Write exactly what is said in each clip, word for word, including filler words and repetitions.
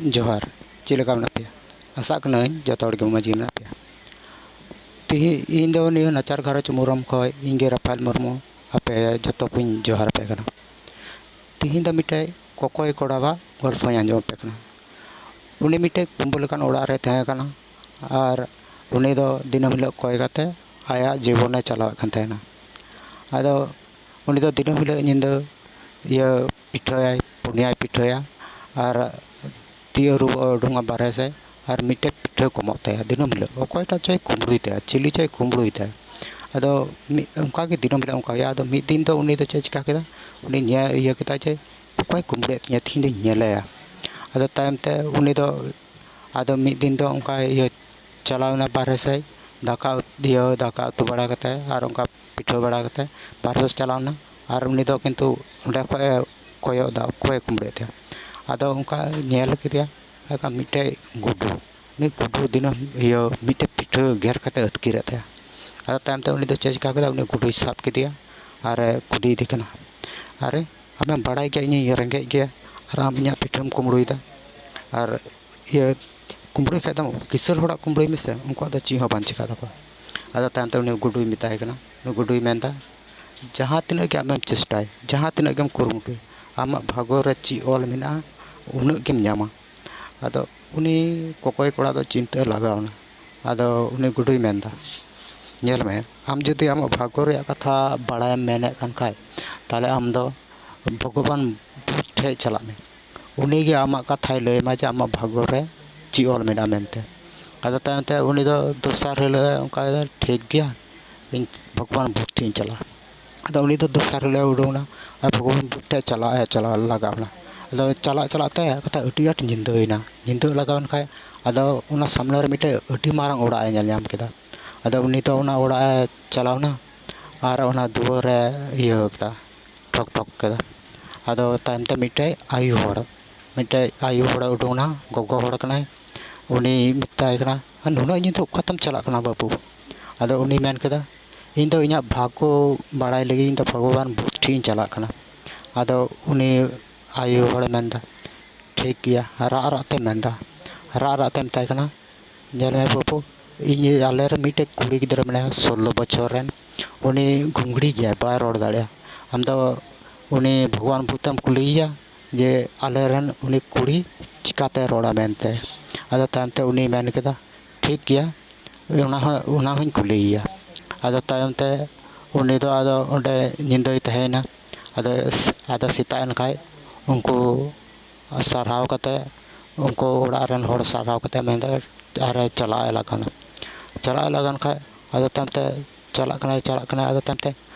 ᱡᱚᱦᱟᱨ᱾ ᱪᱮᱫ ᱞᱮᱠᱟ ᱢᱮᱱᱟᱜ ᱯᱮᱭᱟ? ᱟᱥᱟᱜ ᱠᱟᱹᱱᱟᱹᱧ ᱡᱚᱛᱚ ᱦᱚᱲ ᱜᱮ ᱢᱚᱡᱽ ᱜᱮ ᱢᱮᱱᱟᱜ ᱯᱮᱭᱟ᱾ ᱛᱤᱦᱤᱧ ᱤᱧ ᱫᱚ ᱱᱤᱭᱟᱹ ᱱᱟᱪᱟᱨ ᱜᱷᱟᱨᱚᱸᱡᱽ ᱢᱩᱨᱟᱢ ᱠᱷᱚᱱ ᱤᱧ ᱜᱮ ᱨᱟᱯᱷᱟᱭᱮᱞ ᱢᱩᱨᱢᱩ ᱟᱯᱮ ᱡᱚᱛᱚ ᱠᱚᱧ ᱡᱚᱦᱟᱨ ᱟᱯᱮ ᱠᱟᱱᱟ᱾ ᱛᱤᱦᱤᱧ ᱫᱚ ᱢᱤᱫᱴᱮᱡ ᱠᱚᱠᱚᱭ ᱠᱚᱲᱟᱣᱟᱜ ᱜᱚᱞᱯᱷᱚᱧ ᱟᱸᱡᱚᱢ ᱟᱯᱮ ᱠᱟᱱᱟ᱾ ᱩᱱᱤ ᱢᱤᱫᱴᱮᱡ ᱠᱩᱢᱵᱟᱹ ᱞᱮᱠᱟᱱ ᱚᱲᱟᱜ ᱨᱮ ᱛᱟᱦᱮᱸ ᱠᱟᱱᱟ᱾ ᱟᱨ ᱩᱱᱤ ᱫᱚ ᱫᱤᱱᱟᱹᱢ ᱦᱤᱞᱳᱜ ᱠᱚᱭ ᱠᱟᱛᱮ ᱟᱭᱟᱜ ᱡᱤᱵᱚᱱᱮ ᱪᱟᱞᱟᱣᱮᱫ ᱠᱟᱱ ᱛᱟᱦᱮᱱᱟ᱾ ᱟᱫᱚ ᱩᱱᱤ ᱫᱚ ᱫᱤᱱᱟᱹᱢ ᱦᱤᱞᱳᱜ ᱧᱤᱫᱟᱹ ᱤᱭᱟᱹ ᱯᱤᱴᱷᱟᱹᱭᱟᱭ, ᱯᱩᱱᱭᱟᱭ ᱯᱤᱴᱷᱟᱹᱭᱟ᱾ ᱟᱨ ᱛᱤ ᱟᱹᱨᱩᱵᱚᱜ ᱩᱰᱩᱝᱟ ᱵᱟᱨᱦᱮ ᱥᱮᱫ, ᱟᱨ ᱢᱤᱫᱴᱮᱡ ᱯᱤᱴᱷᱟᱹ ᱠᱚᱢᱚᱜ ᱛᱟᱭᱟ ᱫᱤᱱᱟᱹᱢ ᱦᱤᱞᱳᱜ᱾ ᱚᱠᱚᱭᱴᱟᱜ ᱪᱚᱭ ᱠᱩᱢᱵᱽᱲᱩᱭ ᱛᱟᱭᱟ, ᱪᱤᱞᱤ ᱪᱚᱭ ᱠᱩᱢᱵᱽᱲᱩᱭ ᱛᱟᱭᱟ᱾ ᱟᱫᱚ ᱢᱤᱫ ᱚᱱᱠᱟᱜᱮ ᱫᱤᱱᱟᱹᱢ ᱦᱤᱞᱳᱜ ᱚᱱᱠᱟ ᱦᱩᱭᱩᱜᱼᱟ᱾ ᱟᱫᱚ ᱢᱤᱫ ᱫᱤᱱ ᱫᱚ ᱩᱱᱤ ᱫᱚ ᱪᱮᱫ ᱮ ᱪᱤᱠᱟ ᱠᱮᱫᱟ? ᱩᱱᱤ ᱧᱮᱞ ᱤᱭᱟᱹ ᱠᱮᱫᱟ ᱡᱮ ᱚᱠᱚᱭ ᱠᱩᱢᱵᱽᱲᱩᱭᱮᱫ ᱛᱤᱧᱟᱹ, ᱛᱤᱦᱤᱧ ᱫᱚᱧ ᱧᱮᱞᱮᱭᱟ᱾ ᱟᱫᱚ ᱛᱟᱭᱚᱢ ᱛᱮ ᱩᱱᱤ ᱫᱚ ᱟᱫᱚ ᱢᱤᱫ ᱫᱤᱱ ᱫᱚ ᱚᱱᱠᱟ ᱤᱭᱟᱹ ᱪᱟᱞᱟᱣ ᱮᱱᱟ ᱵᱟᱨᱦᱮ ᱥᱮᱫ, ᱫᱟᱠᱟ ᱩᱛ-, ᱤᱭᱟᱹ ᱫᱟᱠᱟ ᱩᱛᱩ ᱵᱟᱲᱟ ᱠᱟᱛᱮ ᱟᱨ ᱚᱱᱠᱟ ᱯᱤᱴᱷᱟᱹ ᱵᱟᱲᱟ ᱠᱟᱛᱮ ᱵᱟᱨᱦᱮ ᱥᱮᱫ ᱪᱟᱞᱟᱣ ᱮᱱᱟ᱾ ᱟᱨ ᱩᱱᱤ ᱫᱚ ᱠᱤᱱᱛᱩ ᱚᱸᱰᱮ ᱠᱷᱚᱡ ᱮ ᱠᱚᱭᱚᱜ ᱮᱫᱟ, ᱚᱠᱚᱭᱮ ᱠᱩᱢᱵᱽᱲᱩᱭᱮᱫ ᱛᱟᱭᱟ᱾ ᱟᱫᱚ ᱚᱱᱠᱟ ᱧᱮᱞ ᱠᱮᱫᱮᱭᱟ ᱮᱠᱟ ᱢᱤᱫᱴᱮᱡ ᱜᱩᱰᱩ᱾ ᱩᱱᱤ ᱜᱩᱰᱩ ᱫᱤᱱᱟᱹᱢ ᱤᱭᱟᱹ ᱢᱤᱫᱴᱮᱡ ᱯᱤᱴᱷᱟᱹ ᱜᱮᱨ ᱠᱟᱛᱮ ᱟᱹᱛᱠᱤᱨᱮᱫ ᱛᱟᱭᱟ᱾ ᱟᱫᱚ ᱛᱟᱭᱚᱢ ᱛᱮ ᱩᱱᱤ ᱫᱚ ᱪᱮᱫ ᱮ ᱪᱤᱠᱟ ᱠᱮᱫᱟ? ᱩᱱᱤ ᱜᱩᱰᱩᱭ ᱥᱟᱵ ᱠᱮᱫᱮᱭᱟ ᱟᱨ ᱮ ᱠᱩᱞᱤ ᱤᱫᱤ ᱠᱟᱱᱟ, "ᱟᱨᱮ, ᱟᱢᱮᱢ ᱵᱟᱲᱟᱭ ᱜᱮᱭᱟ ᱤᱧᱤᱧ ᱨᱮᱸᱜᱮᱡ ᱜᱮᱭᱟ ᱟᱨ ᱟᱢ ᱤᱧᱟᱹᱜ ᱯᱤᱴᱷᱟᱹᱢ ᱠᱩᱢᱵᱽᱲᱩᱭᱮᱫᱟ? ᱟᱨ ᱤᱭᱟᱹ ᱠᱩᱢᱵᱽᱲᱩᱭ ᱠᱷᱟᱡ ᱫᱚ ᱠᱤᱥᱟᱹᱬ ᱦᱚᱲᱟᱜ ᱠᱩᱢᱵᱽᱲᱩᱭ ᱢᱮᱥᱮ, ᱩᱱᱠᱩᱣᱟᱜ ᱫᱚ ᱪᱮᱫ ᱦᱚᱸ ᱵᱟᱝ ᱪᱤᱠᱟ ᱛᱟᱠᱚᱣᱟ᱾" ᱟᱫᱚ ᱛᱟᱭᱚᱢ ᱛᱮ ᱩᱱᱤ ᱜᱩᱰᱩᱭ ᱢᱮᱛᱟᱭ ᱠᱟᱱᱟ, ᱩᱱᱤ ᱜᱩᱰᱩᱭ ᱢᱮᱱᱫᱟ, "ᱡᱟᱦᱟᱸ ᱛᱤᱱᱟᱹᱜ ᱜᱮ ᱟᱢᱮᱢ ᱪᱮᱥᱴᱟᱭ, ᱡᱟᱦᱟᱸ ᱛᱤᱱᱟᱹᱜ ᱜᱮᱢ ᱠᱩᱨᱩᱢᱩᱴᱩᱭ, ᱟᱢᱟᱜ ᱵᱷᱟᱜᱽᱜᱚ ᱨᱮ ᱪᱮᱫ ᱚᱞ ᱢᱮᱱᱟᱜᱼᱟ, ᱩᱱᱟᱹᱜ ᱜᱮᱢ ᱧᱟᱢᱟ᱾" ᱟᱫᱚ ᱩᱱᱤ ᱠᱚᱠᱚᱭ ᱠᱚᱲᱟ ᱫᱚ ᱪᱤᱱᱛᱟᱹ ᱞᱟᱜᱟᱣ ᱮᱱᱟ᱾ ᱟᱫᱚ ᱩᱱᱤ ᱜᱩᱰᱩᱭ ᱢᱮᱱᱫᱟ, "ᱧᱮᱞ ᱢᱮ, ᱟᱢ ᱡᱩᱫᱤ ᱟᱢᱟᱜ ᱵᱷᱟᱜᱽᱜᱚ ᱨᱮᱭᱟᱜ ᱠᱟᱛᱷᱟ ᱵᱟᱲᱟᱭᱮᱢ ᱢᱮᱱᱮᱫ ᱠᱟᱱ ᱠᱷᱟᱡ, ᱛᱟᱦᱞᱮ ᱟᱢ ᱫᱚ ᱵᱷᱚᱜᱚᱵᱟᱱ ᱵᱩᱫᱷ ᱴᱷᱮᱡ ᱪᱟᱞᱟᱜ ᱢᱮ᱾ ᱩᱱᱤ ᱜᱮ ᱟᱢᱟᱜ ᱠᱟᱛᱷᱟᱭ ᱞᱟᱹᱭ ᱟᱢᱟ ᱡᱮ ᱟᱢᱟᱜ ᱵᱷᱟᱜᱽᱜᱚ ᱨᱮ ᱪᱮᱫ ᱚᱞ ᱢᱮᱱᱟᱜᱼᱟ ᱢᱮᱱᱛᱮ᱾" ᱟᱫᱚ ᱛᱟᱭᱚᱢ ᱛᱮ ᱩᱱᱤ ᱫᱚ ᱫᱚᱥᱟᱨ ᱦᱤᱞᱳᱜ ᱚᱱᱠᱟ, "ᱴᱷᱤᱠ ᱜᱮᱭᱟ, ᱤᱧ ᱵᱷᱚᱜᱚᱵᱟᱱ ᱵᱩᱫᱷ ᱴᱷᱮᱡ ᱤᱧ ᱪᱟᱞᱟᱜᱼᱟ᱾" ᱟᱫᱚ ᱩᱱᱤ ᱫᱚ ᱫᱚᱥᱟᱨ ᱦᱤᱞᱳᱜ ᱮ ᱩᱰᱩᱝ ᱮᱱᱟ ᱟᱨ ᱵᱷᱚᱜᱚᱵᱟᱱ ᱵᱩᱫᱷ ᱴᱷᱮᱡ ᱪᱟᱞᱟᱜ ᱮ ᱪᱟᱞᱟᱣ ᱞᱟᱜᱟᱣ ᱮᱱᱟ᱾ ᱟᱫᱚ ᱪᱟᱞᱟᱜ ᱪᱟᱞᱟᱜ ᱛᱮ ᱠᱟᱛᱷᱟ ᱟᱹᱰᱤ ᱟᱸᱴ ᱧᱤᱫᱟᱹᱭᱮᱱᱟ᱾ ᱧᱤᱫᱟᱹ ᱞᱟᱜᱟᱣᱮᱱ ᱠᱷᱟᱡ ᱟᱫᱚ ᱚᱱᱟ ᱥᱟᱢᱱᱮ ᱨᱮ ᱢᱤᱫᱴᱮᱡ ᱟᱹᱰᱤ ᱢᱟᱨᱟᱝ ᱚᱲᱟᱜ ᱮ ᱧᱮᱞ ᱧᱟᱢ ᱠᱮᱫᱟ᱾ ᱟᱫᱚ ᱩᱱᱤ ᱫᱚ ᱚᱱᱟ ᱚᱲᱟᱜ ᱮ ᱪᱟᱞᱟᱣ ᱮᱱᱟ ᱟᱨ ᱚᱱᱟ ᱫᱩᱣᱟᱹᱨ ᱮ ᱤᱭᱟᱹ ᱠᱮᱫᱟ, ᱴᱷᱚᱠ ᱴᱷᱚᱠ ᱠᱮᱫᱟ᱾ ᱟᱫᱚ ᱛᱟᱭᱚᱢ ᱛᱮ ᱢᱤᱫᱴᱮᱡ ᱟᱭᱳ ᱦᱚᱲ, ᱢᱤᱫᱴᱮᱡ ᱟᱭᱳ ᱦᱚᱲᱮ ᱩᱰᱩᱝ ᱮᱱᱟ, ᱜᱚᱜᱚ ᱦᱚᱲ ᱠᱟᱱᱟᱭ᱾ ᱩᱱᱤ ᱢᱮᱛᱟᱭ ᱠᱟᱱᱟ, "ᱟᱨ ᱱᱩᱱᱟᱹᱜ ᱧᱤᱫᱟᱹ ᱚᱠᱟᱛᱮᱢ ᱪᱟᱞᱟᱜ ᱠᱟᱱᱟ ᱵᱟᱹᱵᱩ?" ᱟᱫᱚ ᱩᱱᱤ ᱢᱮᱱ ᱠᱮᱫᱟ, "ᱤᱧ ᱫᱚ ᱤᱧᱟᱹᱜ ᱵᱷᱟᱜᱽᱜᱚ ᱵᱟᱲᱟᱭ ᱞᱟᱹᱜᱤᱫ ᱤᱧ ᱫᱚ ᱵᱷᱚᱜᱚᱵᱟᱱ ᱵᱩᱫᱷ ᱴᱷᱮᱡ ᱤᱧ ᱪᱟᱞᱟᱜ ᱠᱟᱱᱟ᱾" ᱟᱫᱚ ᱩᱱᱤ ᱟᱭᱳ ᱦᱚᱲᱮ ᱢᱮᱱᱫᱟ, ᱴᱷᱤᱠ ᱜᱮᱭᱟ, ᱨᱟᱜ ᱨᱟᱜ ᱛᱮ ᱢᱮᱱᱫᱟ, ᱨᱟᱜ ᱨᱟᱜ ᱛᱮ ᱢᱮᱛᱟᱭ ᱠᱟᱱᱟ, "ᱧᱮᱞ ᱢᱮ ᱵᱟᱹᱵᱩ, ᱤᱧ ᱟᱞᱮ ᱨᱮ ᱢᱤᱫᱴᱮᱡ ᱠᱩᱲᱤ ᱜᱤᱫᱽᱨᱟᱹ ᱢᱮᱱᱟᱭᱟ ᱥᱳᱞᱞᱳ ᱵᱚᱪᱷᱚᱨ ᱨᱮᱱ, ᱩᱱᱤ ᱜᱩᱝᱜᱲᱤ ᱜᱮᱭᱟᱭ, ᱵᱟᱭ ᱨᱚᱲ ᱫᱟᱲᱮᱭᱟᱜᱼᱟ᱾ ᱟᱢ ᱫᱚ ᱩᱱᱤ ᱵᱷᱚᱜᱚᱵᱟᱱ ᱵᱩᱛᱷ ᱮᱢ ᱠᱩᱞᱤᱭᱮᱭᱟ ᱡᱮ ᱟᱞᱮ ᱨᱮᱱ ᱩᱱᱤ ᱠᱩᱲᱤ ᱪᱤᱠᱟᱛᱮ ᱨᱚᱲᱟ ᱢᱮᱱᱛᱮ?" ᱟᱫᱚ ᱛᱟᱭᱚᱢ ᱛᱮ ᱩᱱᱤᱭ ᱢᱮᱱ ᱠᱮᱫᱟ, "ᱴᱷᱤᱠ ᱜᱮᱭᱟ, ᱚᱱᱟ ᱦᱚᱸ, ᱚᱱᱟ ᱦᱚᱸᱧ ᱠᱩᱞᱤᱭᱮᱭᱟ᱾" ᱟᱫᱚ ᱛᱟᱭᱚᱢ ᱛᱮ ᱩᱱᱤ ᱫᱚ ᱟᱫᱚ ᱚᱸᱰᱮ ᱧᱤᱫᱟᱹᱭ ᱛᱟᱦᱮᱸᱭᱮᱱᱟ᱾ ᱟᱫᱚ, ᱟᱫᱚ ᱥᱮᱛᱟᱜ ᱮᱱ ᱠᱷᱟᱡ ᱩᱱᱠᱩ ᱥᱟᱨᱦᱟᱣ ᱠᱟᱛᱮ, ᱩᱱᱠᱩ ᱚᱲᱟᱜ ᱨᱮᱱ ᱦᱚᱲ ᱥᱟᱨᱦᱟᱣ ᱠᱟᱛᱮ ᱢᱮᱱᱫᱟ, ᱟᱨᱮ ᱪᱟᱞᱟᱜ ᱮ ᱞᱟᱜᱟᱱᱟ᱾ ᱪᱟᱞᱟᱜ ᱮ ᱞᱟᱜᱟᱱ ᱠᱷᱟᱡ ᱟᱫᱚ ᱛᱟᱭᱚᱢ ᱛᱮ ᱪᱟᱞᱟᱜ ᱠᱟᱱᱟᱭ, ᱪᱟᱞᱟᱜ ᱠᱟᱱᱟᱭ, ᱟᱫᱚ ᱛᱟᱭᱚᱢ ᱛᱮ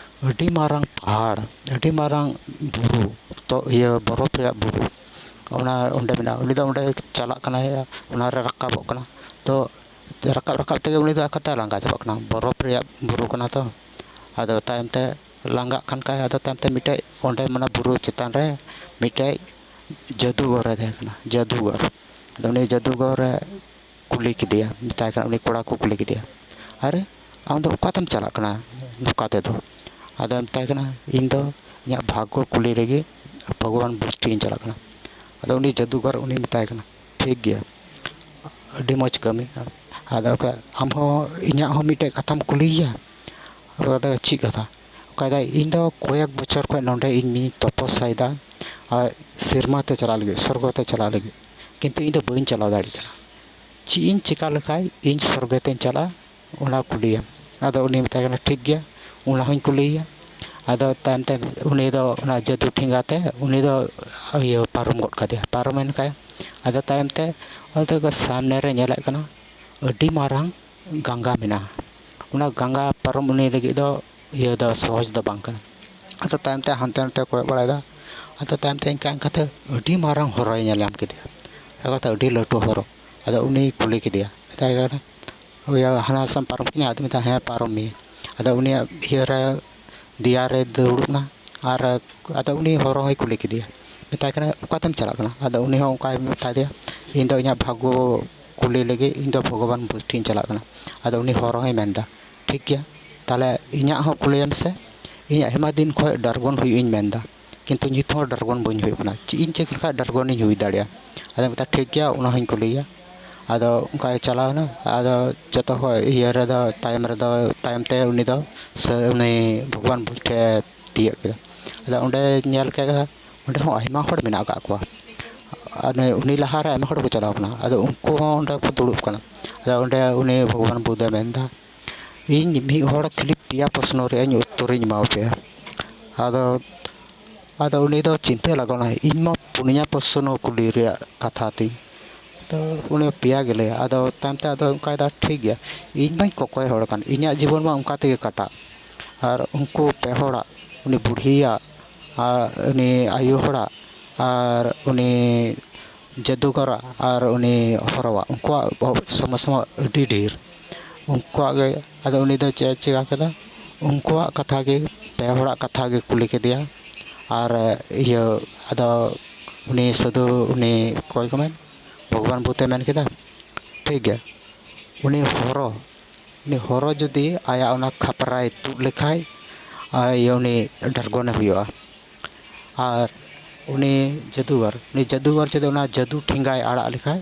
ᱟᱹᱰᱤ ᱢᱟᱨᱟᱝ ᱯᱟᱦᱟᱲ, ᱟᱹᱰᱤ ᱢᱟᱨᱟᱝ ᱵᱩᱨᱩ, ᱛᱚ ᱤᱭᱟᱹ ᱵᱚᱨᱚᱯᱷ ᱨᱮᱭᱟᱜ ᱵᱩᱨᱩ, ᱚᱱᱟ ᱚᱸᱰᱮ ᱢᱮᱱᱟᱜᱼᱟ᱾ ᱩᱱᱤ ᱫᱚ ᱚᱸᱰᱮ ᱪᱟᱞᱟᱜ ᱠᱟᱱᱟᱭ, ᱚᱱᱟ ᱨᱮ ᱨᱟᱠᱟᱵᱚᱜ ᱠᱟᱱᱟ᱾ ᱛᱚ ᱨᱟᱠᱟᱵ ᱨᱟᱠᱟᱵ ᱛᱮᱜᱮ ᱩᱱᱤ ᱫᱚ ᱟᱠᱟᱛᱮ ᱞᱟᱸᱜᱟ ᱪᱟᱵᱟᱜ ᱠᱟᱱᱟ, ᱵᱚᱨᱚᱯᱷ ᱨᱮᱭᱟᱜ ᱵᱩᱨᱩ ᱠᱟᱱᱟ ᱛᱚ᱾ ᱟᱫᱚ ᱛᱟᱭᱚᱢ ᱛᱮ ᱞᱟᱸᱜᱟᱜ ᱠᱟᱱ ᱠᱷᱟᱡ, ᱟᱫᱚ ᱛᱟᱭᱚᱢ ᱛᱮ ᱢᱤᱫᱴᱮᱡ ᱚᱸᱰᱮ ᱢᱟᱱᱮ ᱵᱩᱨᱩ ᱪᱮᱛᱟᱱ ᱨᱮ ᱢᱤᱫᱴᱮᱡ ᱡᱟᱹᱫᱩᱜᱚᱨᱮ ᱛᱟᱦᱮᱸ ᱠᱟᱱᱟ, ᱡᱟᱹᱫᱩᱜᱚᱨ᱾ ᱟᱫᱚ ᱩᱱᱤ ᱡᱟᱹᱫᱩᱜᱚᱨᱮ ᱠᱩᱞᱤ ᱠᱮᱫᱮᱭᱟ, ᱢᱮᱛᱟᱭ ᱠᱟᱱᱟ, ᱩᱱᱤ ᱠᱚᱲᱟ ᱠᱚ ᱠᱩᱞᱤ ᱠᱮᱫᱮᱭᱟ, "ᱟᱨᱮ, ᱟᱢ ᱫᱚ ᱚᱠᱟ ᱛᱮᱢ ᱪᱟᱞᱟᱜ ᱠᱟᱱᱟ ᱱᱚᱝᱠᱟ ᱛᱮᱫᱚ?" ᱟᱫᱚ ᱢᱮᱛᱟᱭ ᱠᱟᱱᱟ, "ᱤᱧ ᱫᱚ ᱤᱧᱟᱹᱜ ᱵᱷᱟᱜᱽᱜᱚ ᱠᱩᱞᱤ ᱞᱟᱹᱜᱤᱫ ᱵᱷᱚᱜᱚᱵᱟᱱ ᱵᱩᱫᱽ ᱴᱷᱮᱱ ᱤᱧ ᱪᱟᱞᱟᱜ ᱠᱟᱱᱟ᱾" ᱟᱫᱚ ᱩᱱᱤ ᱡᱟᱹᱫᱩᱜᱚᱨ ᱩᱱᱤ ᱢᱮᱛᱟᱭ ᱠᱟᱱᱟ, "ᱴᱷᱤᱠ ᱜᱮᱭᱟ, ᱟᱹᱰᱤ ᱢᱚᱡᱽ ᱠᱟᱹᱢᱤ᱾" ᱟᱫᱚ ᱚᱠᱟ, "ᱟᱢ ᱦᱚᱸ ᱤᱧᱟᱹᱜ ᱦᱚᱸ ᱢᱤᱫᱴᱮᱡ ᱠᱟᱛᱷᱟᱢ ᱠᱩᱞᱤᱭᱮᱭᱟ?" ᱟᱫᱚ ᱪᱮᱫ ᱠᱟᱛᱷᱟ? ᱚᱠᱟᱭ ᱫᱟᱭ, "ᱤᱧ ᱫᱚ ᱠᱚᱭᱮᱠ ᱵᱚᱪᱷᱚᱨ ᱠᱷᱚᱱ ᱱᱚᱰᱮ ᱤᱧ ᱛᱚᱯᱚᱥᱟᱭᱮᱫᱟ, ᱟᱨ ᱥᱮᱨᱢᱟ ᱛᱮ ᱪᱟᱞᱟᱜ ᱞᱟᱹᱜᱤᱫ, ᱥᱚᱨᱜᱚ ᱛᱮ ᱪᱟᱞᱟᱜ ᱞᱟᱹᱜᱤᱫ, ᱠᱤᱱᱛᱩ ᱤᱧ ᱫᱚ ᱵᱟᱹᱧ ᱪᱟᱞᱟᱣ ᱫᱟᱲᱮᱭᱟᱜ ᱠᱟᱱᱟ᱾ ᱪᱮᱫ ᱤᱧ ᱪᱮᱠᱟ ᱞᱮᱠᱷᱟᱡ ᱤᱧ ᱥᱚᱨᱜᱚ ᱛᱮᱧ ᱪᱟᱞᱟᱜᱼᱟ, ᱚᱱᱟ ᱠᱩᱞᱤᱭᱮᱢ?" ᱟᱫᱚ ᱩᱱᱤ ᱢᱮᱛᱟᱭ ᱠᱟᱱᱟ, "ᱴᱷᱤᱠ ᱜᱮᱭᱟ, ᱚᱱᱟ ᱦᱚᱸᱧ ᱠᱩᱞᱤᱭᱮᱭᱟ᱾" ᱟᱫᱚ ᱛᱟᱭᱚᱢ ᱛᱮ ᱩᱱᱤ ᱫᱚ ᱚᱱᱟ ᱡᱟᱹᱫᱩ ᱴᱷᱮᱸᱜᱟ ᱛᱮ ᱩᱱᱤ ᱫᱚ ᱤᱭᱟᱹ ᱯᱟᱨᱚᱢ ᱜᱚᱫ ᱠᱟᱫᱮᱭᱟ, ᱯᱟᱨᱚᱢᱮᱱ ᱠᱷᱟᱡ᱾ ᱟᱫᱚ ᱛᱟᱭᱚᱢ ᱛᱮ ᱚᱱᱛᱮ ᱥᱟᱢᱱᱮ ᱨᱮ ᱧᱮᱞᱮᱫ ᱠᱟᱱᱟ ᱟᱹᱰᱤ ᱢᱟᱨᱟᱝ ᱜᱟᱝᱜᱟ ᱢᱮᱱᱟᱜᱼᱟ᱾ ᱚᱱᱟ ᱜᱟᱝᱜᱟ ᱯᱟᱨᱚᱢ ᱩᱱᱤ ᱞᱟᱹᱜᱤᱫ ᱫᱚ ᱤᱭᱟᱹ ᱫᱚ ᱥᱚᱦᱚᱡᱽ ᱫᱚ ᱵᱟᱝ ᱠᱟᱱᱟ᱾ ᱟᱫᱚ ᱛᱟᱭᱚᱢ ᱛᱮ ᱦᱟᱱᱛᱮ ᱱᱟᱛᱮ ᱠᱚᱭᱚᱜ ᱵᱟᱲᱟᱭᱮᱫᱟ᱾ ᱟᱫᱚ ᱛᱟᱭᱚᱢ ᱛᱮ ᱤᱱᱠᱟ ᱤᱱᱠᱟᱛᱮ ᱟᱹᱰᱤ ᱢᱟᱨᱟᱝ ᱦᱚᱨᱚᱭ ᱧᱮᱞ ᱧᱟᱢ ᱠᱮᱫᱮᱭᱟ᱾ ᱚᱱᱠᱟᱛᱮ ᱟᱹᱰᱤ ᱞᱟᱹᱴᱩ ᱦᱚᱨᱚ᱾ ᱟᱫᱚ ᱩᱱᱤᱭ ᱠᱩᱞᱤ ᱠᱮᱫᱮᱭᱟ, ᱢᱮᱛᱟᱭ ᱠᱟᱱᱟ, "ᱤᱭᱟᱹ, ᱦᱟᱱᱟ ᱥᱟᱢ ᱯᱟᱨᱚᱢ ᱠᱤᱧᱟ?" ᱟᱫᱚ ᱢᱮᱛᱟᱭ, "ᱦᱮᱸ, ᱯᱟᱨᱚᱢ ᱢᱮᱭᱟ᱾" ᱟᱫᱚ ᱩᱱᱤᱭᱟᱜ ᱤᱭᱟᱹ ᱨᱮ, ᱫᱮᱭᱟ ᱨᱮ ᱫᱩᱲᱩᱵ ᱮᱱᱟ᱾ ᱟᱨ ᱟᱫᱚ ᱩᱱᱤ ᱦᱚᱨᱚ ᱦᱚᱸᱭ ᱠᱩᱞᱤ ᱠᱮᱫᱮᱭᱟ, ᱢᱮᱛᱟᱭ ᱠᱟᱱᱟ, "ᱚᱠᱟᱛᱮᱢ ᱪᱟᱞᱟᱜ ᱠᱟᱱᱟ?" ᱟᱫᱚ ᱩᱱᱤ ᱦᱚᱸ ᱚᱱᱠᱟᱭ ᱢᱮᱛᱟ ᱫᱮᱭᱟ, "ᱤᱧ ᱫᱚ ᱤᱧᱟᱹᱜ ᱵᱷᱟᱜᱽᱜᱚ ᱠᱩᱞᱤ ᱞᱟᱹᱜᱤᱫ ᱤᱧ ᱫᱚ ᱵᱷᱚᱜᱚᱵᱟᱱ ᱵᱩᱫᱷ ᱴᱷᱮᱱ ᱤᱧ ᱪᱟᱞᱟᱜ ᱠᱟᱱᱟ᱾" ᱟᱫᱚ ᱩᱱᱤ ᱦᱚᱨᱚ ᱦᱚᱸᱭ ᱢᱮᱱᱫᱟ, "ᱴᱷᱤᱠ ᱜᱮᱭᱟ, ᱛᱟᱦᱚᱞᱮ ᱤᱧᱟᱹᱜ ᱦᱚᱸ ᱠᱩᱞᱤᱭᱮᱢ ᱥᱮ, ᱤᱧ ᱟᱭᱢᱟ ᱫᱤᱱ ᱠᱷᱚᱱ ᱰᱨᱟᱜᱚᱱ ᱦᱩᱭᱩᱜ ᱤᱧ ᱢᱮᱱᱫᱟ, ᱠᱤᱱᱛᱩ ᱱᱤᱛ ᱦᱚᱸ ᱰᱨᱟᱜᱚᱱ ᱵᱟᱹᱧ ᱦᱩᱭᱩᱜ ᱠᱟᱱᱟ, ᱪᱮᱫ ᱤᱧ ᱪᱤᱠᱟᱹ ᱞᱮᱠᱷᱟᱱ ᱰᱨᱟᱜᱚᱱᱤᱧ ᱦᱩᱭ ᱫᱟᱲᱮᱭᱟᱜᱼᱟ? ᱟᱫᱚ ᱢᱮᱛᱟᱭ, ᱴᱷᱤᱠ ᱜᱮᱭᱟ, ᱚᱱᱟ ᱦᱚᱸᱧ ᱠᱩᱞᱤᱭᱮᱭᱟ᱾ ᱟᱫᱚ ᱚᱱᱠᱟᱭ ᱪᱟᱞᱟᱣᱮᱱᱟ᱾ ᱟᱫᱚ ᱡᱚᱛᱚ ᱠᱷᱚᱡ ᱤᱭᱟᱹ ᱨᱮᱫᱚ, ᱛᱟᱭᱚᱢ ᱨᱮᱫᱚ, ᱛᱟᱭᱚᱢ ᱛᱮ ᱩᱱᱤ ᱫᱚ ᱥᱮ ᱩᱱᱤ ᱵᱷᱚᱜᱚᱵᱟᱱ ᱵᱩᱫᱽ ᱴᱷᱮᱱ ᱛᱤᱭᱟᱹᱜ ᱠᱮᱫᱟ᱾ ᱟᱫᱚ ᱚᱸᱰᱮ ᱧᱮᱞ ᱠᱮᱫᱟ, ᱚᱸᱰᱮ ᱦᱚᱸ ᱟᱭᱢᱟ ᱦᱚᱲ ᱢᱮᱱᱟᱜ ᱟᱠᱟᱫ ᱠᱚᱣᱟ᱾ ᱟᱨ ᱩᱱᱤ, ᱩᱱᱤ ᱞᱟᱦᱟ ᱨᱮ ᱟᱭᱢᱟ ᱦᱚᱲ ᱠᱚ ᱪᱟᱞᱟᱣ ᱠᱟᱱᱟ᱾ ᱟᱫᱚ ᱩᱱᱠᱩ ᱦᱚᱸ ᱚᱸᱰᱮ ᱠᱚ ᱫᱩᱲᱩᱵ ᱠᱟᱱᱟ᱾ ᱟᱫᱚ ᱚᱸᱰᱮ ᱩᱱᱤ ᱵᱷᱚᱜᱚᱵᱟᱱ ᱵᱩᱫᱷ ᱮ ᱢᱮᱱᱫᱟ, ᱤᱧ ᱢᱤᱫ ᱦᱚᱲ ᱠᱷᱟᱹᱞᱤ ᱯᱮᱭᱟ ᱯᱨᱚᱥᱱᱚ ᱨᱮᱭᱟᱜ ᱤᱧ ᱩᱛᱛᱚᱨᱤᱧ ᱮᱢᱟ ᱯᱮᱭᱟ᱾ ᱟᱫᱚ, ᱟᱫᱚ ᱩᱱᱤ ᱫᱚ ᱪᱤᱱᱛᱟᱹ ᱞᱟᱜᱟᱣ ᱮᱱᱟ, ᱤᱧ ᱢᱟ ᱯᱩᱱᱭᱟ ᱯᱨᱚᱥᱱᱚ ᱠᱩᱞᱤ ᱨᱮᱭᱟᱜ ᱠᱟᱛᱷᱟ ᱛᱤᱧ, ᱛᱚ ᱩᱱᱤ ᱯᱮᱭᱟ ᱜᱮ ᱞᱟᱹᱭᱟ᱾ ᱟᱫᱚ ᱛᱟᱭᱚᱢ ᱛᱮ ᱟᱫᱚ ᱚᱱᱠᱟᱭ ᱫᱟ, ᱴᱷᱤᱠ ᱜᱮᱭᱟ, ᱤᱧ ᱢᱟᱧ ᱠᱚᱠᱚᱭ ᱦᱚᱲ ᱠᱟᱱ, ᱤᱧᱟᱹᱜ ᱡᱤᱵᱚᱱ ᱢᱟ ᱚᱱᱠᱟ ᱛᱮᱜᱮ ᱠᱟᱴᱟᱜ, ᱟᱨ ᱩᱱᱠᱩ ᱯᱮ ᱦᱚᱲᱟᱜ, ᱩᱱᱤ ᱵᱩᱲᱦᱤᱭᱟᱜ, ᱟᱨ ᱩᱱᱤ ᱟᱭᱳ ᱦᱚᱲᱟᱜ, ᱟᱨ ᱩᱱᱤ ᱡᱟᱹᱫᱩᱜᱚᱨᱟᱜ ᱟᱨ ᱩᱱᱤ ᱦᱚᱨᱚᱣᱟᱜ, ᱩᱱᱠᱩᱣᱟᱜ ᱵᱚᱦᱚᱜ ᱥᱚᱢᱚᱥᱥᱟ ᱢᱟ ᱟᱹᱰᱤ ᱰᱷᱮᱨ᱾ ᱩᱱᱠᱩᱣᱟᱜ ᱜᱮ, ᱟᱫᱚ ᱩᱱᱤ ᱫᱚ ᱪᱮᱫ ᱮ ᱪᱤᱠᱟ ᱠᱮᱫᱟ? ᱩᱱᱠᱩᱣᱟᱜ ᱠᱟᱛᱷᱟ ᱜᱮ, ᱯᱮ ᱦᱚᱲᱟᱜ ᱠᱟᱛᱷᱟ ᱜᱮ ᱠᱩᱞᱤ ᱠᱮᱫᱮᱭᱟ᱾ ᱟᱨ ᱤᱭᱟᱹ, ᱟᱫᱚ ᱩᱱᱤ ᱥᱟᱹᱫᱷᱩ, ᱩᱱᱤ ᱚᱠᱚᱭ ᱠᱚ ᱢᱮᱱ, ᱵᱷᱚᱜᱚᱵᱟᱱ ᱵᱩᱫᱷ ᱮ ᱢᱮᱱ ᱠᱮᱫᱟ, ᱴᱷᱤᱠ ᱜᱮᱭᱟ, ᱩᱱᱤ ᱦᱚᱨᱚ, ᱩᱱᱤ ᱦᱚᱨᱚ ᱡᱩᱫᱤ ᱟᱭᱟᱜ ᱚᱱᱟ ᱠᱷᱟᱯᱨᱟᱭ ᱛᱩᱫ ᱞᱮᱠᱷᱟᱡ, ᱟᱨ ᱤᱭᱟᱹ, ᱩᱱᱤ ᱰᱨᱟᱜᱚᱱᱮ ᱦᱩᱭᱩᱜᱼᱟ᱾ ᱟᱨ ᱩᱱᱤ ᱡᱟᱹᱫᱩᱜᱚᱨ, ᱩᱱᱤ ᱡᱟᱹᱫᱩᱜᱚᱨ ᱡᱩᱫᱤ ᱚᱱᱟ ᱡᱟᱹᱫᱩ ᱴᱷᱮᱸᱜᱟᱭ ᱟᱲᱟᱜ ᱞᱮᱠᱷᱟᱡ,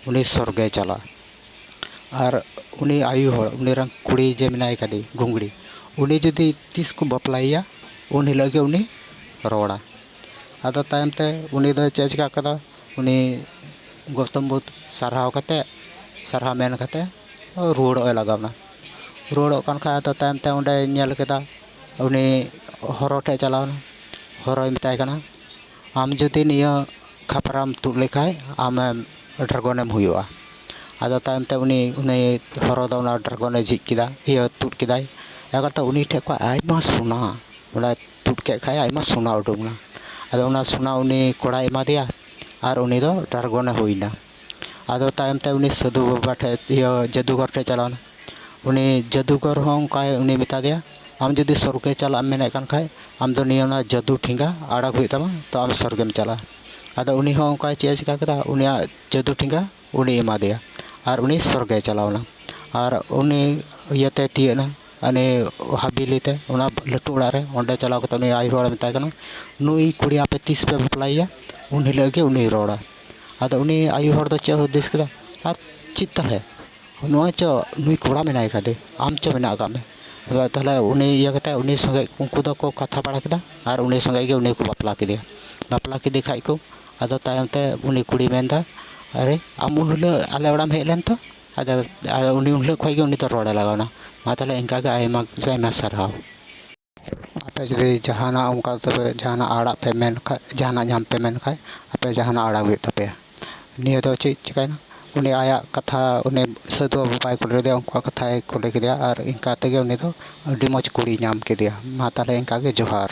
ᱩᱱᱤ ᱥᱚᱨᱜᱮ ᱪᱟᱞᱟᱜᱼᱟ᱾ ᱟᱨ ᱩᱱᱤ ᱟᱭᱳ ᱦᱚᱲ, ᱩᱱᱤ ᱨᱮᱱ ᱠᱩᱲᱤ ᱡᱮ ᱢᱮᱱᱟᱭ ᱠᱟᱫᱮ ᱜᱩᱝᱜᱲᱤ, ᱩᱱᱤ ᱡᱩᱫᱤ ᱛᱤᱥ ᱠᱚ ᱵᱟᱯᱞᱟᱭᱮᱭᱟ, ᱩᱱ ᱦᱤᱞᱳᱜ ᱜᱮ ᱩᱱᱤ ᱨᱚᱲᱟ᱾ ᱟᱫᱚ ᱛᱟᱭᱚᱢ ᱛᱮ ᱩᱱᱤ ᱫᱚ ᱪᱮᱫ ᱮ ᱪᱤᱠᱟ ᱠᱟᱫᱟ? ᱩᱱᱤ ᱜᱳᱛᱚᱢ ᱵᱩᱫᱷ ᱥᱟᱨᱦᱟᱣ ᱠᱟᱛᱮ, ᱥᱟᱨᱦᱟᱣ ᱢᱮᱱ ᱠᱟᱛᱮ ᱨᱩᱣᱟᱹᱲᱚᱜ ᱮ ᱞᱟᱜᱟᱣ ᱮᱱᱟ᱾ ᱨᱩᱣᱟᱹᱲᱚᱜ ᱠᱟᱱ ᱠᱷᱟᱡ, ᱟᱫᱚ ᱛᱟᱭᱚᱢ ᱛᱮ ᱚᱸᱰᱮ ᱧᱮᱞ ᱠᱮᱫᱟ, ᱩᱱᱤ ᱦᱚᱨᱚ ᱴᱷᱮᱡ ᱪᱟᱞᱟᱣ ᱮᱱᱟ᱾ ᱦᱚᱨᱚᱭ ᱢᱮᱛᱟᱭ ᱠᱟᱱᱟ, ᱟᱢ ᱡᱩᱫᱤ ᱱᱤᱭᱟᱹ ᱠᱷᱟᱯᱨᱟᱢ ᱛᱩᱫ ᱞᱮᱠᱷᱟᱡ, ᱟᱢᱮᱢ ᱰᱨᱟᱜᱚᱱᱮᱢ ᱦᱩᱭᱩᱜᱼᱟ᱾ ᱟᱫᱚ ᱛᱟᱭᱚᱢ ᱛᱮ ᱩᱱᱤ, ᱩᱱᱤ ᱦᱚᱨᱚ ᱫᱚ ᱚᱱᱟ ᱰᱨᱟᱜᱚᱱᱮ ᱡᱷᱤᱡ ᱠᱮᱫᱟ, ᱤᱭᱟᱹ, ᱛᱩᱫ ᱠᱮᱫᱟᱭ᱾ ᱮᱠᱟᱞ ᱛᱮ ᱩᱱᱤ ᱴᱷᱮᱡ ᱠᱷᱚᱡ ᱟᱭᱢᱟ ᱥᱳᱱᱟ, ᱚᱱᱟ ᱛᱩᱫ ᱠᱮᱫ ᱠᱷᱟᱡ ᱟᱭᱢᱟ ᱥᱳᱱᱟ ᱩᱰᱩᱠ ᱮᱱᱟ᱾ ᱟᱫᱚ ᱚᱱᱟ ᱥᱳᱱᱟ ᱩᱱᱤ ᱠᱚᱲᱟᱭ ᱮᱢᱟ ᱫᱮᱭᱟ ᱟᱨ ᱩᱱᱤ ᱫᱚ ᱰᱨᱟᱜᱚᱱᱮ ᱦᱩᱭ ᱮᱱᱟ᱾ ᱟᱫᱚ ᱛᱟᱭᱚᱢ ᱛᱮ ᱩᱱᱤ ᱥᱟᱹᱫᱷᱩ ᱵᱟᱵᱟ ᱴᱷᱮᱡ, ᱤᱭᱟᱹ, ᱡᱟᱹᱫᱩᱜᱚᱨ ᱴᱷᱮᱡ ᱪᱟᱞᱟᱣ ᱮᱱᱟ᱾ ᱩᱱᱤ ᱡᱟᱹᱫᱩᱜᱚᱨ ᱦᱚᱸ ᱚᱱᱠᱟᱭ, ᱩᱱᱤ ᱢᱮᱛᱟ ᱫᱮᱭᱟ, ᱟᱢ ᱡᱩᱫᱤ ᱥᱚᱨᱜᱮ ᱪᱟᱞᱟᱜ ᱮᱢ ᱢᱮᱱᱮᱫ ᱠᱟᱱ ᱠᱷᱟᱡ, ᱟᱢ ᱫᱚ ᱱᱤᱭᱟᱹ ᱚᱱᱟ ᱡᱟᱹᱫᱩ ᱴᱷᱮᱸᱜᱟ ᱟᱲᱟᱜ ᱦᱩᱭᱩᱜ ᱛᱟᱢᱟ, ᱛᱚ ᱟᱢ ᱥᱚᱨᱜᱮᱢ ᱪᱟᱞᱟᱜᱼᱟ᱾ ᱟᱫᱚ ᱩᱱᱤ ᱦᱚᱸ ᱚᱱᱠᱟᱭ ᱪᱮᱫ ᱮ ᱪᱤᱠᱟ ᱠᱮᱫᱟ, ᱩᱱᱤᱭᱟᱜ ᱡᱟᱹᱫᱩ ᱴᱷᱮᱸᱜᱟ ᱩᱱᱤ ᱮᱢᱟ ᱫᱮᱭᱟ ᱟᱨ ᱩᱱᱤ ᱥᱚᱨᱜᱮ ᱪᱟᱞᱟᱣ ᱮᱱᱟ᱾ ᱟᱨ ᱩᱱᱤ ᱤᱭᱟᱹᱛᱮ ᱛᱤᱭᱟᱹᱜ ᱮᱱᱟ, ᱩᱱᱤ ᱦᱟᱵᱤᱞᱤ ᱛᱮ, ᱚᱱᱟ ᱞᱟᱹᱴᱩ ᱚᱲᱟᱜ ᱨᱮ, ᱚᱸᱰᱮ ᱪᱟᱞᱟᱣ ᱠᱟᱛᱮ ᱩᱱᱤ ᱟᱭᱳ ᱦᱚᱲᱮ ᱢᱮᱛᱟᱭ ᱠᱟᱱᱟ, "ᱱᱩᱭ ᱠᱩᱲᱤ ᱟᱯᱮ ᱛᱤᱥ ᱯᱮ ᱵᱟᱯᱞᱟᱭᱮᱭᱟ, ᱩᱱ ᱦᱤᱞᱳᱜ ᱜᱮ ᱩᱱᱤᱭ ᱨᱚᱲᱟ᱾" ᱟᱫᱚ ᱩᱱᱤ ᱟᱭᱳ ᱦᱚᱲ ᱫᱚ ᱪᱮᱫ ᱦᱩᱫᱤᱥ ᱠᱮᱫᱟ, ᱟᱨ ᱪᱮᱫ ᱛᱟᱦᱞᱮ, ᱱᱚᱜᱼᱚᱭ ᱪᱚ ᱱᱩᱭ ᱠᱚᱲᱟ ᱢᱮᱱᱟᱭ ᱠᱟᱫᱮ, ᱟᱢ ᱪᱚ ᱢᱮᱱᱟᱜ ᱟᱠᱟᱫ ᱢᱮ᱾ ᱟᱫᱚ ᱛᱟᱦᱞᱮ ᱩᱱᱤ ᱤᱭᱟᱹ ᱠᱟᱛᱮ ᱩᱱᱤ ᱥᱚᱸᱜᱮ ᱩᱱᱠᱩ ᱫᱚᱠᱚ ᱠᱟᱛᱷᱟ ᱵᱟᱲᱟ ᱠᱮᱫᱟ, ᱟᱨ ᱩᱱᱤ ᱥᱚᱸᱜᱮ ᱜᱮ ᱩᱱᱤ ᱠᱚ ᱵᱟᱯᱞᱟ ᱠᱮᱫᱮᱭᱟ᱾ ᱵᱟᱯᱞᱟ ᱠᱮᱫᱮ ᱠᱷᱟᱡ ᱠᱚ, ᱟᱫᱚ ᱛᱟᱭᱚᱢ ᱛᱮ ᱩᱱᱤ ᱠᱩᱲᱤᱭ ᱢᱮᱱᱫᱟ, "ᱟᱨᱮ, ᱟᱢ ᱩᱱ ᱦᱤᱞᱳᱜ ᱟᱞᱮ ᱚᱲᱟᱜ ᱮᱢ ᱦᱮᱡ ᱞᱮᱱ ᱛᱚ?" ᱟᱫᱚ, ᱟᱫᱚ ᱩᱱᱤ ᱩᱱ ᱦᱤᱞᱳᱜ ᱠᱷᱚᱡ ᱜᱮ ᱩᱱᱤ ᱫᱚ ᱨᱚᱲᱮ ᱞᱟᱜᱟᱣ ᱮᱱᱟ᱾ ᱢᱟ ᱛᱟᱦᱞᱮ ᱤᱱᱠᱟ ᱜᱮ ᱟᱭᱢᱟ, ᱟᱭᱢᱟ ᱥᱟᱨᱦᱟᱣ᱾ ᱟᱯᱮ ᱡᱩᱫᱤ ᱡᱟᱦᱟᱱᱟᱜ ᱚᱱᱠᱟ ᱛᱚᱵᱮ ᱡᱟᱦᱟᱱᱟᱜ ᱟᱲᱟᱜ ᱯᱮ ᱢᱮᱱ ᱠᱷᱟᱡ, ᱡᱟᱦᱟᱱᱟᱜ ᱧᱟᱢ ᱯᱮ ᱢᱮᱱ ᱠᱷᱟᱡ, ᱟᱯᱮ ᱡᱟᱦᱟᱱᱟᱜ ᱟᱲᱟᱜ ᱦᱩᱭᱩᱜ ᱛᱟᱯᱮᱭᱟ᱾ ᱱᱤᱭᱟᱹ ᱫᱚ ᱪᱮᱫ ᱪᱤᱠᱟᱹᱭᱮᱱᱟ? ᱩᱱᱤ ᱟᱭᱟᱜ ᱠᱟᱛᱷᱟ, ᱩᱱᱤ ᱥᱟᱹᱫᱷᱩ ᱵᱟᱵᱟᱭ ᱠᱩᱞᱤ ᱞᱮᱫᱮᱭᱟ, ᱩᱱᱠᱩᱣᱟᱜ ᱠᱟᱛᱷᱟᱭ ᱠᱩᱞᱤ ᱠᱮᱫᱮᱭᱟ, ᱟᱨ ᱤᱱᱠᱟ ᱛᱮᱜᱮ ᱩᱱᱤ ᱫᱚ ᱟᱹᱰᱤ ᱢᱚᱡᱽ ᱠᱩᱲᱤᱭ ᱧᱟᱢ ᱠᱮᱫᱮᱭᱟ᱾ ᱢᱟ ᱛᱟᱦᱞᱮ ᱤᱱᱠᱟ ᱜᱮ, ᱡᱚᱦᱟᱨ᱾